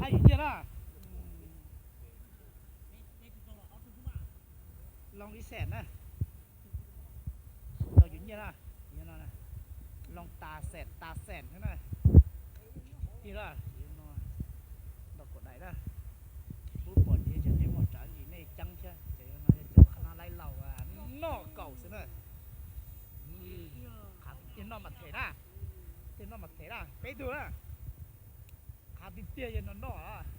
Nyiaj na. Loo ib xees na. Tau yus nyiaj na. Loo tas xees tas xees xwb na. Tiag na, no, ntaus kaum daim na. Pub pom tias cov nej muaj tsav ntsis nej ceeb thiab, ces no yog cov qhab nab laib laus noj kaum xwb na. Qhav tiag noj mas them na. Tiag noj mas them na, peb tug na. Qhav tiag tiag yog no noj.